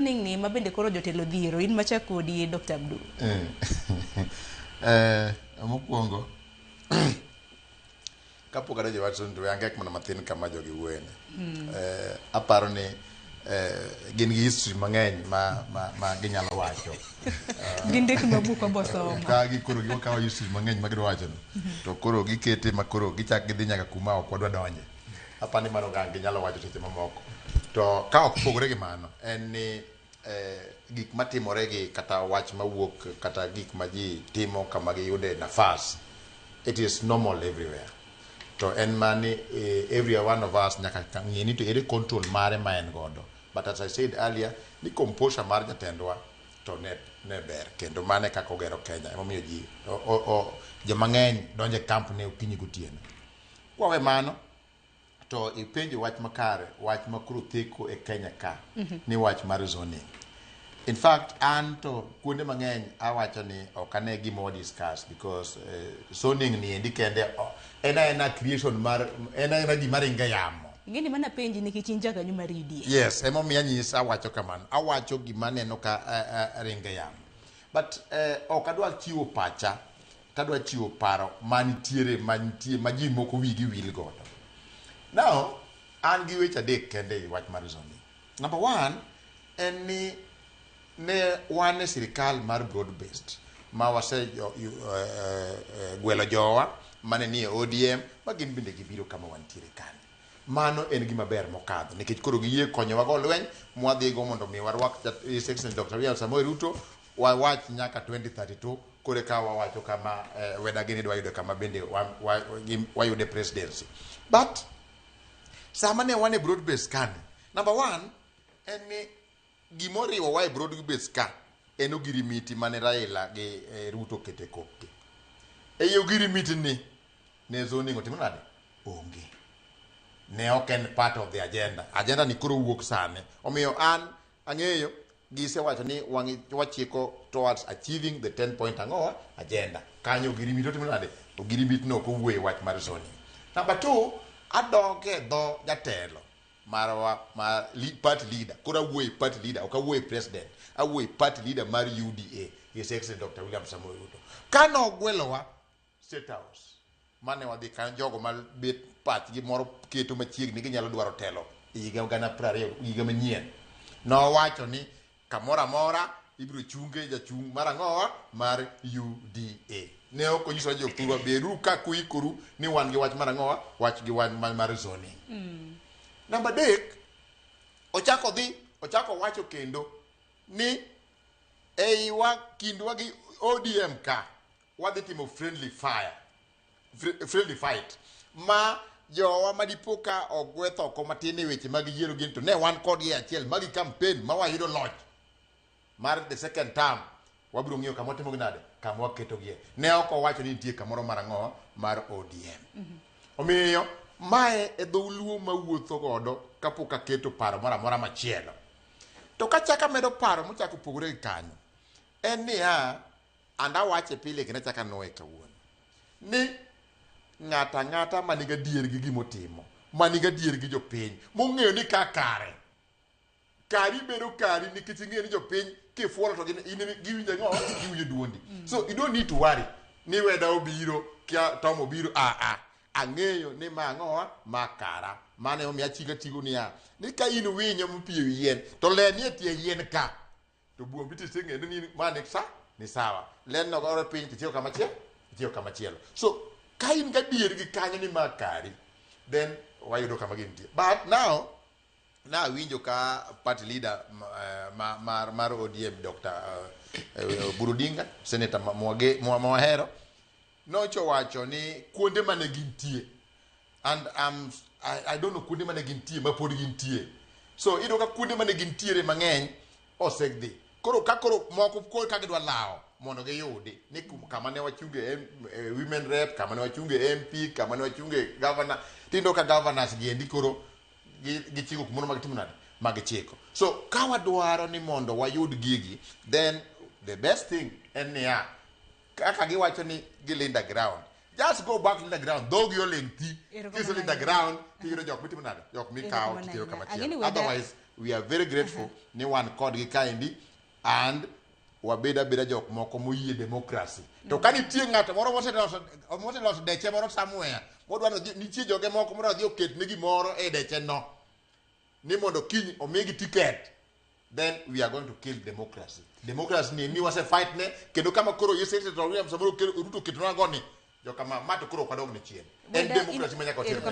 Ning'ni ma bende koro jotelo dhiero in machak kodi Dr. Abdul. Mokwongo kapok adonjo e wach to we angek mana mathin kama jogi wuoyene. Aparo ni gin gi history mang'eny ma ginyalo wacho. Gindiknwa buk wabosoma. Ka gikoro gikawo history mang'eny ma gidwa wacho no, to koro gikete ma koro gichak gidhi nyaka kuma ok wadwa donje. Apani mano gang ginyalo wacho seche mamoko. To ka ok pogore gi mano, en ni gik matimore gi kata wach mawuok kata gik ma ji timo kama giyude nafas, it is normal everywhere. To en mani every one of us nyaka ng'e ni to ere control mare ma en godo. But as I said earlier, ni composure mar jatendwa to ne ber kendo mane kaka ogero Kenya. Emomiyo ji joma ng'eny donjo e camp ne okinyi gotieno. Kwawe mano, to ipenjo wach makare, wach ma koro theko e Kenya ka, ni wach mar zoning. In fact, an to kuonde mang'eny awacho ni ok ane gima wa discuss because zoning ni endi kende en aena creation mar en aena gima ringe yamo. Ing'eni mana penji nikech in jakanyo mar UDA. Yes, emomiyo anyisa awacho kamano. Awacho gima aneno ka ringe yamo. But ok adwa chiwo pacha, tadwa chiwo paro manitiere mantie ma ji moko wigi wil godo. Now, an gi weche adek kende e wach mar zoning. Number one, en ni ne wan e sirikal mar broad based ma wase gwelo jowa mane nie ODM ma gin bende gibiro kama wantiere kani. Mano en gima ber mokadho nikech koro giyie konyowa go lweny mwadhigo mondo mi warwak His Excellency Dr. William Samoei Ruto wawach nyaka 2032 kore ka wawacho kama weda gini dwa yudo kama bende wayude presidency. But sama ne wan e broad base kani, number one en ni gimoriwowa e broad base ka en ogirimiti mane Raila gi Ruto okete kokgi. Ei ogirimiti ni ne zoning otimo nade? Onge. Ne ok en part of the agenda. Agenda ni koro wuok sani. Omiyo an ang'eyo gisewacho ni wachiko towards achieving the 10 point ang'owa agenda. Kanyo ogirimiti otimo nade? Ogirimiti no ok owuoye wach mar zoning. Number two, adok e dho jatelo marwa ma party leader. Koro awuoye party leader, ok awuoye president. Awuoye party leader mar UDA, His Excellency Dr. William Samoei Ruto. Kano ogwelowa State House, mane wadhi kanyo jogo ma bet pachgi moro keto machiegni ginyalo dwaro telo e higa 2020 higa manyien. Nowacho ni kamoro amora ibiro chunge jachung' mar ang'owa mar UDA. Ne ok onyiso jothurwa beru ka kuikoru ni wan gi wach mar ang'owa wach gi wach mar zoning. Namba adek, ochako dhi ochako wacho kendo ni eiwa kindwa gi ODM ka wadhi timo friendly fire friendly fight ma jowa madipo ka ogweth oko matin e weche mag yiero gin to ne wan kodgi e achiel magi campaign ma wayudo loch mar the second term wabiro ng'iyo kama watimo gi nade kama waketogie ne ok owacho ni nitie kamoro mar ang'o mar ODM omiyo mae e dholuo mawuotho godo kapok aketo paro moro amora machielo to kachako amedo paro mochako opogore gi kanyo en niya and awache pile kendo achako anuoye kawuono ni ng'ato ang'ata man gi adier gi gimotimo man gi adier gi jopiny mong'eyo ni ka kare kari bedo kari nikech ing'eyo ni jopiny kifuolo to gin in giwinjo ang'o giwinjo duondi so you don't need to worry ni weda obiro kia Tom obiro a a ang'eyo ni ma ang'owa ma kara mano emomiyo achiko atigo niya ni ka in winyo mopiyo e yien to le ni e tie yien ka to buombi to iseng'eyo ni ma ni sa ni sawa len no gore piny to ichiewo kama chielo ichiewo kama chielo so ka in gadier gi kanyo ni ma kari then wayudo kama gintie but now nawinjo ka party leader mar ODM Dr. Oburu Odinga senator mwahero nocho wacho ni kuonde mane gintie and I don't know kuonde mane gintie ma pod gintie so iyudo ka kuonde mane gintiere mang'eny osedhi koro ka koro moko koro ka gidwa lawo mondo giyudi ni kama ne wachunge women rep kama ne wachunge MP kama ne wachunge governor tiyudo ka governors gi endi koro gichiko kumoro ma gitimo nade ma gichiko so ka wadwaro ni mondo wayud gigi then the best thing en niya kaka giwacho ni gilinda ground just go back linda ground dhogi oling thi Erokamano kiselinda ahinya. ground tiyudo jok mitimo nade jok mikawo Erokamano titero ahinya. kama Ang'e ni chielo weda- otherwise We are very grateful ni wan kodgi kaendi and wabed abeda jok moko moyie democracy. To ka nitie ng'ato moro moseloso deche moro somewhere, modwa ni nitie joge moko modwa dhi oketne gimoro e deche no ni mondo kiny omigi ticket, then we are going to kill democracy. Democracy ni wase fight ne kendo kama koro Yesu William Samoei Ruto oketonwa go ni jokama ma to koro ok wadog ne chien. En Wenda, democracy ma nyaka water erokamano. mbele.